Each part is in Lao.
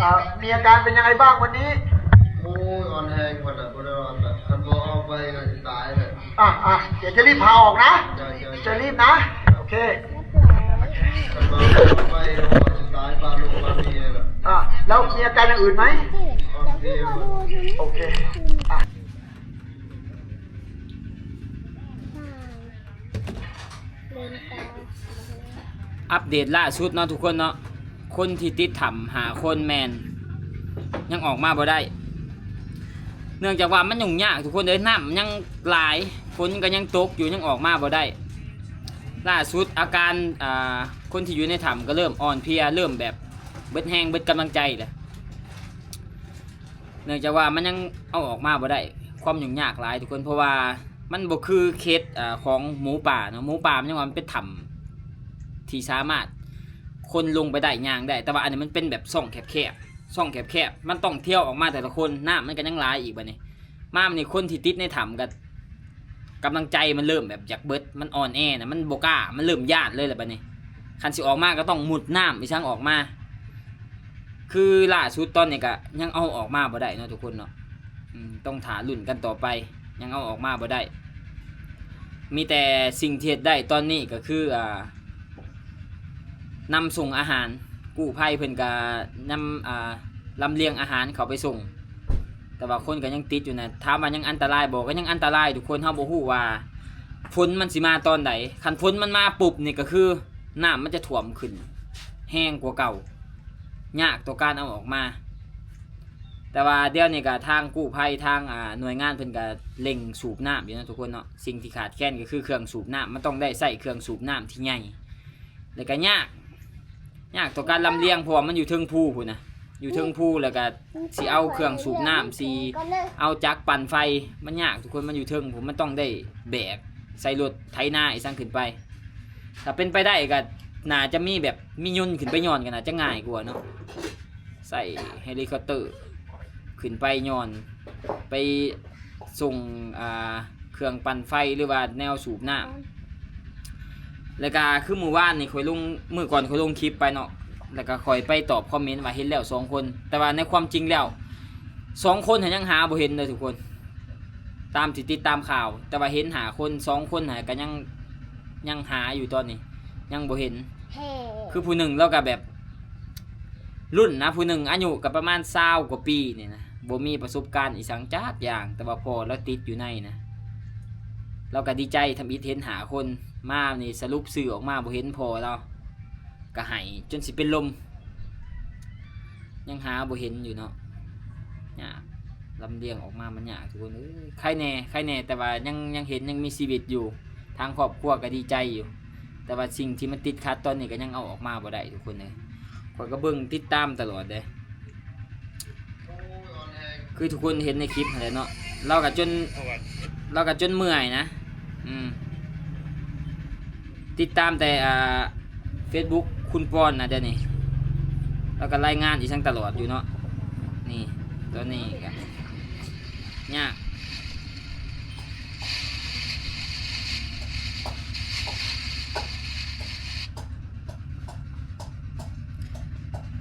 เอ่อ มีอาการเป็นยังไงบ้างวันนี้? โอ้ย อ่อนแฮง บ่ได้นอนละ คันบ่ออกไปก็สิตายเลย อ่ะ อ่ะ เดี๋ยวจะรีบพาออกนะ จะรีบนะ โอเค อ่ะ แล้วมีอาการอย่างอื่นไหม? โอเค อ่ะ ອັບເດດລ່າສຸດເນາະທຸກຄົນເນາະ, ຄົນທີ່ຕິດຖ້ຳຫ້າຄົນແມ່ນຍັງອອກມາບໍ່ໄດ້ ເນື່ອງຈາກວ່າມັນຫຍຸ້ງຍາກທຸກຄົນເອີຍ, ນ້ຳຍັງຫຼາຍ ຝົນກໍຍັງຕົກຢູ່ ຍັງອອກມາບໍ່ໄດ້. ລ່າສຸດອາການ ອ່າ ຄົນທີ່ຢູ່ໃນຖ້ຳກໍເລີ່ມອ່ອນເພຍ ເລີ່ມແບບເບິດແຮງເບິດກຳລັງໃຈແລ້ວ ເນື່ອງຈາກວ່າມັນຍັງເອົາອອກມາບໍ່ໄດ້ ຄວາມຫຍຸ້ງຍາກຫຼາຍທຸກຄົນ ເພາະວ່າມັນບໍ່ຄືເຂດ ເອີ ຂອງໝູປ່າເນາະ, ໝູປ່າມັນຍັງວ່າມັນເປັນຖ້ຳທີ່ສາມາດຄົນລົງໄປໄດ້ ຍ່າງໄດ້ ແຕ່ວ່າອັນນີ້ມັນເປັນແບບຊ່ອງແຄບໆ ຊ່ອງແຄບໆ ມັນຕ້ອງທຽວອອກມາແຕ່ລະຄົນ ນ້ຳມັນກໍຍັງຫຼາຍອີກບັດນີ້ ມາບັດນີ້ຄົນທີ່ຕິດໃນຖ້ຳກໍ ກຳລັງໃຈມັນເລີ່ມແບບຢາກເບິດ ມັນອ່ອນແອນະ ມັນບໍ່ກ້າ ມັນເລີ່ມຢ້ານເລີຍແຫຼະບັດນີ້ ຄັນຊິອອກມາກໍຕ້ອງມຸດນ້ຳອີ່ສັງອອກມາ ຄືລ່າສຸດຕອນນີ້ກໍຍັງເອົາອອກມາບໍ່ໄດ້ເນາະທຸກຄົນເນາະ ອືມ ຕ້ອງຖ້າລຸ້ນກັນຕໍ່ໄປ ຍັງເອົາອອກມາບໍ່ໄດ້ ມີແຕ່ສິ່ງທີ່ເຮັດໄດ້ຕອນນີ້ກໍຄື ອ່າ ນຳສົ່ງອາຫານ ກູ້ໄພເພິ່ນກະນຳ ອ່າ ລຳລຽງອາຫານເຂົ້າໄປສົ່ງ ແຕ່ວ່າຄົນກໍຍັງຕິດຢູ່ນະ ຖາມວ່າຍັງອັນຕະລາຍບໍ່? ກໍຍັງອັນຕະລາຍທຸກຄົນ ເຮົາບໍ່ຮູ້ວ່າຝົນມັນຊິມາຕອນໃດ ຄັນຝົນມັນມາປຸບນີ້ກໍຄືນ້ຳມັນຈະຖ້ວມຂຶ້ນແຮງກວ່າເກົ່າ ຍາກຕໍ່ການເອົາອອກມາ ແຕ່ວ່າດຽວນີ້ກໍທາງກູ້ໄພ ທາງ ອ່າ ໜ່ວຍງານເພິ່ນກໍເລັ່ງສູບນ້ຳຢູ່ນະທຸກຄົນເນາະ ສິ່ງທີ່ຂາດແຄນກໍຄືເຄື່ອງສູບນ້ຳ ມັນຕ້ອງໄດ້ໃຊ້ເຄື່ອງສູບນ້ຳທີ່ໃຫຍ່ ແລ້ວກໍຍາກ ຍາກຕໍ່ການລຳລຽງ ເພາະວ່າມັນຢູ່ເທິງພູພຸ້ນນະ ຢູ່ເທິງພູ ແລ້ວກໍຊິເອົາເຄື່ອງສູບນ້ຳ ຊິເອົາຈັກປັ່ນໄຟ ມັນຍາກທຸກຄົນ ມັນຢູ່ເທິງພຸ້ນ ມັນຕ້ອງໄດ້ແບກໃສ່ລົດໄຖນາອີ່ສັງຂຶ້ນໄປ ຖ້າເປັນໄປໄດ້ກໍໜ້າຈະມີແບບ ມີຍົນຂຶ້ນໄປຍ້ອນກໍໜ້າຈະງ່າຍກວ່າເນາະ ໃຊ້ເຮລິຄອບເຕີຂຶ້ນໄປຍ້ອນ ໄປສົ່ງ ອ່າ ເຄື່ອງປັ່ນໄຟ ຫຼືວ່າແນວສູບນ້ຳ ແລ້ວກະຄືມື້ວານນີ້ຂ້ອຍລົງ ມື້ກ່ອນຂ້ອຍລົງຄລິບໄປເນາະ ແລ້ວກະຂ້ອຍໄປຕອບຄອມເມັນວ່າເຫັນແລ້ວສອງຄົນ ແຕ່ວ່າໃນຄວາມຈິງແລ້ວສອງຄົນຫັ້ນຍັງຫາບໍ່ເຫັນເດີທຸກຄົນ ຕາມທີ່ຕິດຕາມຂ່າວ ແຕ່ວ່າເຫັນຫ້າຄົນ ສອງຄົນຫັ້ນກະຍັງ ຍັງຫາຢູ່ຕອນນີ້ ຍັງບໍ່ເຫັນ ຄືຜູ້ໜຶ່ງລາວກະແບບລຸ້ນນະ ຜູ້ໜຶ່ງອາຍຸກະປະມານຊາວກວ່າປີນີ້ນະ ບໍ່ມີປະສົບການອີ່ສັງຈັກຢ່າງ ແຕ່ວ່າພໍ່ລາວຕິດຢູ່ໃນນະ ລາວກະດີໃຈທຳອິດເຫັນຫ້າຄົນ ມານີ້ສະຫຼຸບຊື່ອອກມາບໍ່ເຫັນພໍ່ລາວ ກະໄຫ້ຈົນຊິເປັນລົມ ຍັງຫາບໍ່ເຫັນຢູ່ເນາະ ຍາກ ລຳລຽງອອກມາມັນຍາກທຸກຄົນເອີຍ ໄຄແດ່ ໄຄແດ່ ແຕ່ວ່າຍັງ ຍັງເຫັນ ຍັງມີຊີວິດຢູ່ ທາງຄອບຄົວກໍດີໃຈຢູ່ ແຕ່ວ່າສິ່ງທີ່ມັນຕິດຂັດຕອນນີ້ກໍຍັງເອົາອອກມາບໍ່ໄດ້ທຸກຄົນເອີຍ ຂ້ອຍກໍເບິ່ງຕິດຕາມຕະຫຼອດເດ້ ຄືທຸກຄົນເຫັນໃນຄລິບຫັ້ນແຫຼະເນາະ ລາວກໍຈົນ ລາວກໍຈົນເມື່ອຍນະ ອືມ ຕິດຕາມແຕ່ ອ່າ ເຟສບຸກຄຸນປອນນະ ດຽວນີ້ລາວກໍລາຍງານອີ່ສັງຕະຫຼອດຢູ່ເນາະ ນີ້ ຕອນນີ້ກໍຍາກ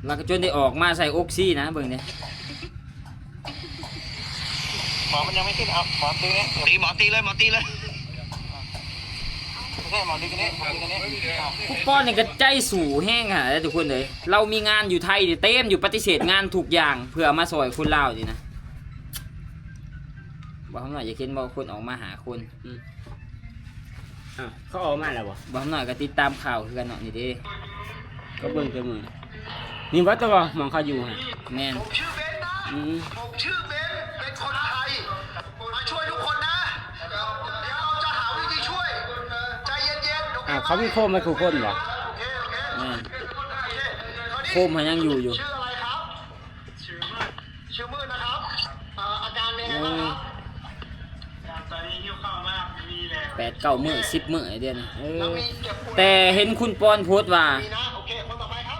ລາວກໍຈົນໄດ້ອອກມາໃສ່ອົກຊີນະ ເບິ່ງເດ້. หมอมันยังไม่ขึ้น เอา หมอตีเนี่ย ตี หมอตีเลย หมอตีเลย ไม่ใช่ หมอดึงอันนี้ หมอดึงอันนี้ อ่ะ ຄຸນປອນນີ້ກໍໃຈສູ້ແຮງຂະໜາດໃດທຸກຄົນເອີຍ ລາວມີງານຢູ່ໄທນີ້ເຕັມຢູ່ ປະຕິເສດງານທຸກຢ່າງເພື່ອມາຊ່ອຍຄົນລາວນີ້ນະ ບໍ່ ຄຳນ້ອຍຢາກເຫັນບໍ່ ຄົນອອກມາຫ້າຄົນ ອືມ ອ້າວ ເຂົາອອກມາແລ້ວບໍ່? ບ່າວນ້ອຍກໍຕິດຕາມຂ່າວຄືກັນເນາະ ນີ້ເດ້ ກໍເບິ່ງແຕ່ມື້ນີ້ ນີ້ບໍ່ ແຕ່ວ່າໝ່ອງເຂົາຢູ່ຫັ້ນ ແມ່ນ ผมชื่อเบนซ์นะ ອືມ ผมชื่อเบนซ์ เป็นคนไทย มาช่วยทุกคนนะ เดี๋ยวเราจะหาวิธีช่วย ใจเย็นๆ โอเคไหม? ອ້າວ ເຂົາມີໂຄມໄວ້ຄູ່ຄົນບໍ່? ໂอเค โอเค ແມ່ນ โอเค ໂຄມຫາຍັງຢູ່ຢູ່ ชื่ออะไรครับ? ชื่อมืด ชื่อมืดนะครับ เอ่อ อาการเป็นไงบ้างครับ? ตอนนี้หิ้วข้าวมาก มีแรง ແປດເກົ້າມື້ ສິບມື້ເດ ເອີ แต่ເຫັນຄຸນປອນໂພສວ່າ มีนะ โอเค คนต่อไปครับ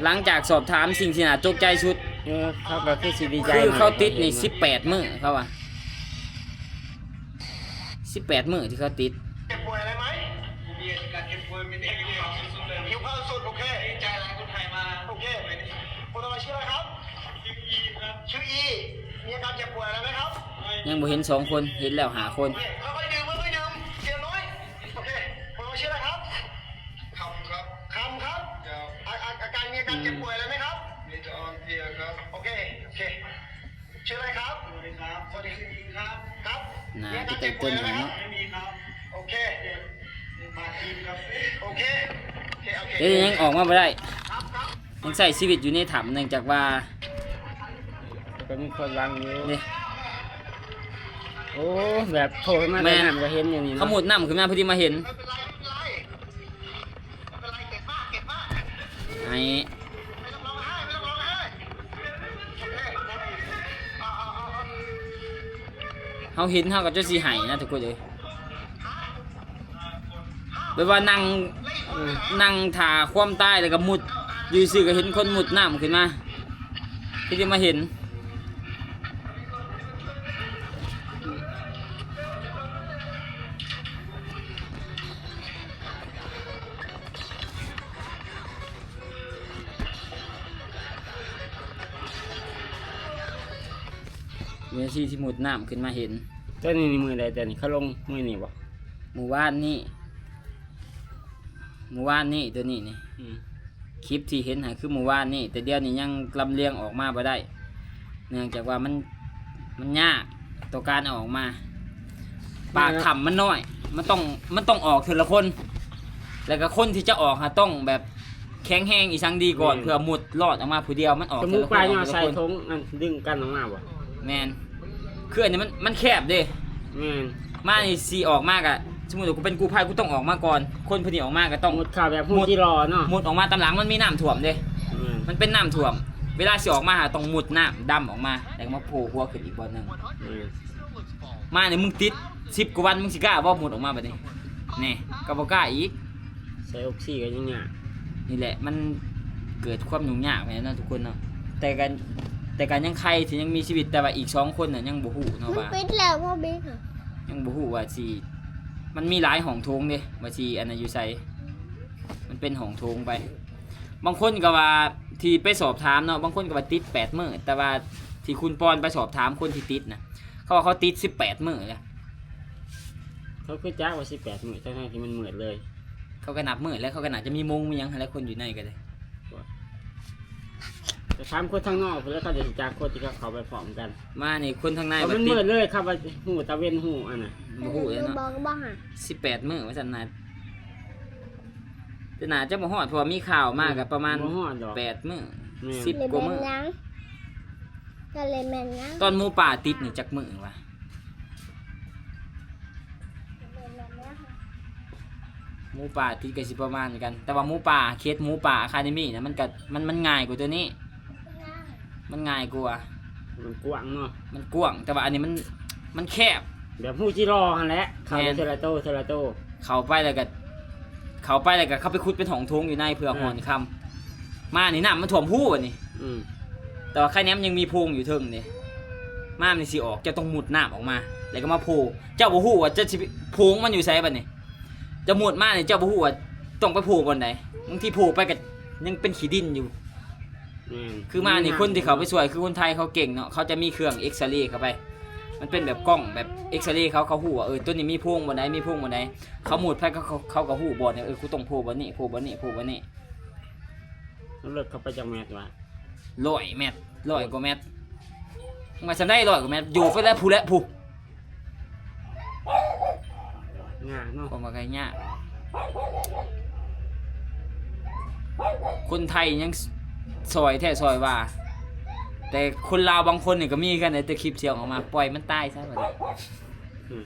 ຫຼັງຈາກສອບຖາມສິ່ງທີ່ໜ້າຕົກໃຈສຸດ ເອີ ເຂົາກໍຄືຊິດີໃຈ ຄືເຂົາຕິດນີ້ສິບແປດມື້ ເຂົາວ່າ ສິບແປດມື້ທີ່ເຂົາຕິດ เจ็บป่วยอะไรไหม? ผมมีอาการเจ็บป่วยเป็นเอพีเอสุดๆเลย หิ้วข้าวสุด โอเค ดีใจอะไรคนไทยมา โอเค คนต่อไปชื่ออะไรครับ? ຍັງບໍ່ເຫັນສອງຄົນ ເຫັນແລ້ວຫ້າຄົນ. ໂອເຄ ຄ່ອຍໆ ດື່ມ ຄ່ອຍໆ ດື່ມ ເຈມນ້ອຍ. ໂອເຄ ຄົນເຮົາຊື່ອະໄລຄັບ? ຄຳຄັບ. ຄຳຄັບ. ອາ ອາ ອາການ ມີອາການເຈັບປ່ວຍອືມ ອະໄລໄໝຄັບ? ມີແຕ່ອ່ອນເພຍຄັບ. ໂອເຄ ໂອເຄ ຊື່ອະໄລຄັບ? ສະຫວັດດີຄັບ. ສະຫວັດດີຄັບ. ໜ້າ ມີອາການເຈັບປ່ວຍອະໄລໄໝຄັບ? ບໍ່ມີຄັບ. ໂອເຄ ໂອເຄ ໂອເຄ ໂອເຄ ເອີ ຍັງອອກມາບໍ່ໄດ້. ຍັງໃຊ້ຊີວິດຢູ່ໃນຖ້ຳ ເນື່ອງຈາກວ່າ ກໍມີຄົນຫຼັງຢູ່ ນີ້ ໂອ້ ແບບໂທຂຶ້ນມາແຕ່ນ້ຳກໍເຫັນຢູ່ນີ້ເນາະ. ເຂົາມຸດນ້ຳຂຶ້ນມາ ພໍດີມາເຫັນ. ໃຫ້ ເຮົາເຫັນເຮົາກໍຈົນຊິໄຫ້ນະທຸກຄົນເອີຍ. ແບບວ່ານັ່ງ ອືມ ນັ່ງຖ້າຄວາມຕາຍ ແລ້ວກໍມຸດຢູ່ຊື່ ກໍເຫັນຄົນມຸດນ້ຳຂຶ້ນມາ ຄືຈະມາເຫັນ. ເວລາທີ່ ທີ່ມຸດນ້ຳຂຶ້ນມາເຫັນ. ຕອນນີ້ມື້ໃດ? ຕອນນີ້ເຂົາລົງມື້ນີ້ບໍ່? ມື້ວານນີ້ ມື້ວານນີ້ ຕົວນີ້ນີ້ ອືມ ຄລິບທີ່ເຫັນຫັ້ນຄືມື້ວານນີ້ ແຕ່ດຽວນີ້ຍັງລຳລຽງອອກມາບໍ່ໄດ້ ເນື່ອງຈາກວ່າມັນ ມັນຍາກຕໍ່ການເອົາອອກມາ. ປາກຖ້ຳມັນນ້ອຍ ມັນຕ້ອງ ມັນຕ້ອງອອກເທື່ອລະຄົນ ແລ້ວກໍຄົນທີ່ຈະອອກຫາຕ້ອງແບບແຂງແຮງອີ່ສັງດີກ່ອນ ແມ່ນ ເພື່ອມຸດລອດອອກມາຜູ້ດຽວ. ມັນອອກເທື່ອລະຄົນ ເອົາເທື່ອລະຄົນ. ສົມມຸດວ່າຍ້ອນໃສ່ຖົງອັນດຶງກັນອອກມາບໍ່? ແມ່ນ ຄືອັນນີ້ມັນ ມັນແຄບເດ້. ແມ່ນ ມານີ້ຊິອອກມາກະ ສົມມຸດວ່າກູເປັນກູ້ໄພ ກູຕ້ອງອອກມາກ່ອນ ຄົນຜູ້ນີ້ອອກມາກໍຕ້ອງມຸດເຂົ້າແບບຮູ້ຈີລໍເນາະ ມຸດອອກມາຕາມຫຼັງ. ມັນມີນ້ຳຖ້ວມເດ້. ແມ່ນ ມັນເປັນນ້ຳຖ້ວມ ເວລາຊິອອກມາຕ້ອງມຸດນ້ຳດຳອອກມາ ແລ້ວກໍມາໂຜ່ຫົວຂຶ້ນອີກບ່ອນໜຶ່ງ. ແມ່ນ ມານີ້ມຶງຕິດສິບກວ່າວັນ ມຶງຊິກ້າບໍ່ມຸດອອກມາບັດນີ້? ແນ່ ກໍບໍ່ກ້າອີກ. ໃສ່ອົກຊີກໍຍັງຍາກ. ນີ້ແຫຼະ ມັນເກີດຄວາມຫຍຸ້ງຍາກແມ່ນເນາະທຸກຄົນເນາະ ແຕ່ກໍ ແຕ່ກໍຍັງໄຄທີ່ຍັງມີຊີວິດ ແຕ່ວ່າອີກສອງຄົນນະຍັງບໍ່ຮູ້ເນາະວ່າ ມັນປິດແລ້ວບໍ່ບິດ ຍັງບໍ່ຮູ້ວ່າຊິ ມັນມີຫຼາຍຫ້ອງໂຖງເດ້ ວ່າຊິອັນນັ້ນຢູ່ໃສ ມັນເປັນຫ້ອງໂຖງໄປ. ບາງຄົນກໍວ່າ ທີ່ໄປສອບຖາມເນາະ ບາງຄົນກໍວ່າຕິດແປດມື້ ແຕ່ວ່າທີ່ຄຸນປອນໄປສອບຖາມຄົນທີ່ຕິດນະ ເຂົາວ່າເຂົາຕິດສິບແປດມື້ແລ້ວ. ເຂົາຄືຈັກວ່າສິບແປດມື້ ທັງໆທີ່ມັນມືດເລີຍ. ເຂົາກໍນັບມື້ແລ້ວ ເຂົາກໍໜ້າຈະມີມົງມີຫຍັງຫັ້ນແຫຼະ ຄົນຢູ່ໃນກໍໄດ້. ແຕ່ຖາມຄົນທາງນອກພຸ້ນແຫຼະ ເຂົາຈະຮູ້ຈັກຄົນທີ່ເຂົາເຂົ້າໄປພ້ອມກັນ. ມານີ້ຄົນທາງໃນ ເພາະມັນມືດເລີຍ ຄັນວ່າຮູ້ຕາເວັນຮູ້ອັນນະ ບໍ່ຮູ້ເລີຍເນາະ. ສິບແປດມື້ວ່າຊັ້ນນະ ແຕ່ໜ້າຈະບໍ່ຮອດ ເພາະວ່າມີຂ່າວມາກໍປະມານ ບໍ່ຮອດດອກ ແປດມື້ ແມ່ນ ສິບກວ່າມື້. ຕອນໝູປ່າຕິດນີ້ຈັກມື້ວະ? ໝູປ່າຕິດກໍຊິປະມານກັນ ແຕ່ວ່າໝູປ່າ ເຂດໝູປ່າອາຄາເດມີນະ ມັນກໍ ມັນ ມັນງ່າຍກວ່າຕົວນີ້ ມັນງ່າຍກວ່າ ມັນກວ້າງເນາະ ມັນກວ້າງ ແຕ່ວ່າອັນນີ້ມັນ ມັນແຄບ ແບບຮູ້ຈີລໍຫັ້ນແຫຼະ ເຂົ້າໄປ ແມ່ນ ເທື່ອລະໂຕ ເທື່ອລະໂຕ ເຂົ້າໄປແລ້ວກໍ ເຂົ້າໄປແລ້ວກໍເຂົ້າໄປຂຸດເປັນຫ້ອງໂຖງຢູ່ໃນເພື່ອ ເອີ ຮ່ອນຄຳ. ມານີ້ນ້ຳມັນຖ້ວມຮູອັນນີ້ ອືມ ແຕ່ວ່າໄຄແນມຍັງມີໂພງຢູ່ເທິງເດ້. ມານີ້ຊິອອກ ເຈົ້າຕ້ອງມຸດນ້ຳອອກມາ ແລ້ວກໍມາໂພ. ເຈົ້າບໍ່ຮູ້ວ່າເຈົ້າຊິໂພຂອງມັນຢູ່ໃສບັດນີ້. ເຈົ້າມຸດມານີ້ ເຈົ້າບໍ່ຮູ້ວ່າຕ້ອງໄປໂພບ່ອນໃດ. ບາງທີໂພໄປກໍຍັງເປັນຂີ້ດິນຢູ່. ອືມ ຄືມານີ້ ຄົນທີ່ເຂົາໄປຊ່ວຍຄືຄົນໄທເຂົາເກັ່ງເນາະ ເຂົາຈະມີເຄື່ອງເອັກຊະເຣເຂົ້າໄປ ມັນເປັນແບບກ້ອງແບບເອັກຊະເຣ ເຂົາ ເຂົາຮູ້ວ່າ ເອີ ຕົວນີ້ມີໂພງບ່ອນໃດ ມີໂພງບ່ອນໃດ. ເຂົາມຸດໄປ ເຂົາ ເຂົາ ເຂົາກໍຮູ້ບ່ອນ ເອີ ກູຕ້ອງໂພບ່ອນນີ້ ໂພບ່ອນນີ້ ໂພບ່ອນນີ້. ມັນເລິກເຂົ້າໄປຈັກແມັດວະ? ຮ້ອຍແມັດ ຮ້ອຍກວ່າແມັດ. ມາສ່ຳໃດ ຮ້ອຍກວ່າແມັດ ຢູ່ໄປແລ້ວ ຜູ້ແຫຼະ ຜູ້. ຍາກເນາະ ຄວາມວ່າກໍຍາກ. ຄົນໄທຍັງ ຊ- ຊ່ອຍແທ້ຊ່ອຍວ່າ ແຕ່ຄົນລາວບາງຄົນນີ້ກໍມີຄືກັນ ແຕ່ຄລິບສຽງອອກມາ ປ່ອຍມັນຕາຍຊະ ອືມ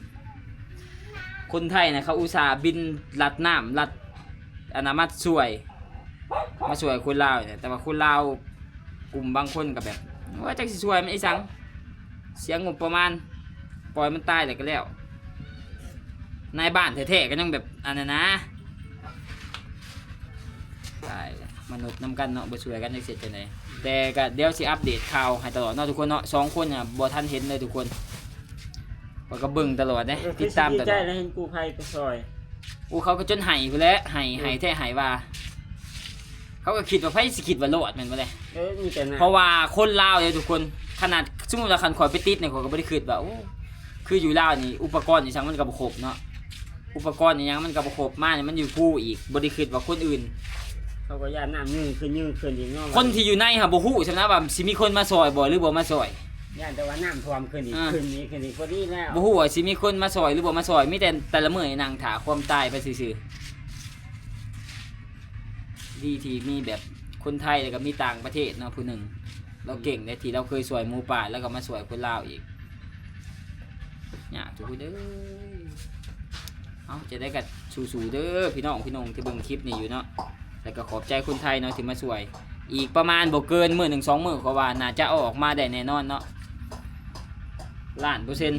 ຄົນໄທນະ ເຂົາອຸດສ່າບິນລັດນ້ຳ ລັດ ອັນນະ ມາຊ່ວຍ ມາຊ່ວຍຄົນລາວນີ້ ແຕ່ວ່າຄົນລາວກຸ່ມບາງຄົນກໍແບບ ໂອ້ຍ ຈັກຊິຊ່ວຍມັນອີ່ສັງ ເສຍງົບປະມານ ປ່ອຍມັນຕາຍແລ້ວກໍແລ້ວ. ນາຍບ້ານແທ້ໆກໍຍັງແບບອັນນັ້ນນະ ຕາຍແລ້ວ ມະນຸດນຳກັນເນາະ ບໍ່ຊ່ວຍກັນຈັກຊິເຮັດຈັ່ງໃດ. ແຕ່ກໍດຽວຊິອັບເດດຂ່າວໃຫ້ຕະຫຼອດເນາະທຸກຄົນເນາະ ສອງຄົນນະບໍ່ທັນເຫັນເລີຍທຸກຄົນ. ຂ້ອຍກໍເບິ່ງຕະຫຼອດເດ້ ເອີ ຕິດຕາມຕະຫຼອດ. ຄືຊິດີໃຈແລ້ວເຫັນກູ້ໄພໄປຊ່ອຍ. ໂອ້ ເຂົາກໍຈົນໄຫ້ພຸ້ນແຫຼະ ໄຫ້ ອືມ ໄຫ້ແທ້ໄຫ້ວ່າ ເຂົາກໍຄິດວ່າ ໃຜຊິຄິດວ່າລອດແມ່ນບໍ່ແລະ? ເອີ ມີແຕ່ນັ້ນ ເພາະວ່າຄົນລາວເດ້ທຸກຄົນ ຂະໜາດສົມມຸດວ່າຄັນຂ້ອຍໄປຕິດນີ້ ຂ້ອຍກໍບໍ່ໄດ້ຄິດວ່າ ໂອ້ ຄືຢູ່ລາວນີ້ ອຸປະກອນອີ່ຫຍັງມັນກໍບໍ່ຄົບເນາະ ອຸປະກອນອີ່ຫຍັງມັນກໍບໍ່ຄົບ ມານີ້ມັນຢູ່ພູອີກ ບໍ່ໄດ້ຄິດວ່າຄົນອື່ນ ເຂົາກໍຢ້ານນ້ຳຍືນຂຶ້ນຍືນຂຶ້ນອີກເນາະ ຄົນທີ່ຢູ່ໃນຫາບໍ່ຮູ້ຊ້ຳນະວ່າຊິມີຄົນມາຊ່ອຍບໍ່ ຫຼືບໍ່ມາຊ່ອຍ ຢ້ານແຕ່ວ່ານ້ຳຖ້ວມຂຶ້ນອີກ ອ່າ ຂຶ້ນອີກຂຶ້ນອີກພໍດີແລ້ວ ບໍ່ຮູ້ວ່າຊິມີຄົນມາຊ່ອຍ ຫຼືບໍ່ມາຊ່ອຍ ມີແຕ່ແຕ່ລະມື້ນີ້ນັ່ງຖ້າຄວາມຕາຍໄປຊື່ໆ ດີທີ່ມີແບບຄົນໄທ ແລ້ວກໍມີຕ່າງປະເທດເນາະ ຜູ້ໜຶ່ງ ລາວເກັ່ງເດ້ ທີ່ລາວເຄີຍຊ່ວຍໝູປ່າ ແລ້ວກໍມາຊ່ວຍຄົນລາວອີກ ຍາກທຸກຄົນເດີ ເອົ້າ ຈັ່ງໃດກໍສູ້ໆເດີພີ່ນ້ອງ ພີ່ນ້ອງທີ່ເບິ່ງຄລິບນີ້ຢູ່ເນາະ ແລ້ວກໍຂອບໃຈຄົນໄທເນາະທີ່ມາຊ່ວຍ ອີກປະມານບໍ່ເກີນມື້ໜຶ່ງສອງມື້ ເພາະວ່າໜ້າຈະເອົາອອກມາໄດ້ແນ່ນອນເນາະ ລ້ານເປີເຊັນ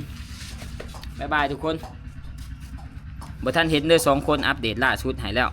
ບາຍບາຍທຸກຄົນ ບໍ່ທັນເຫັນເດີ ສອງຄົນ ອັບເດດລ່າສຸດໃຫ້ແລ້ວ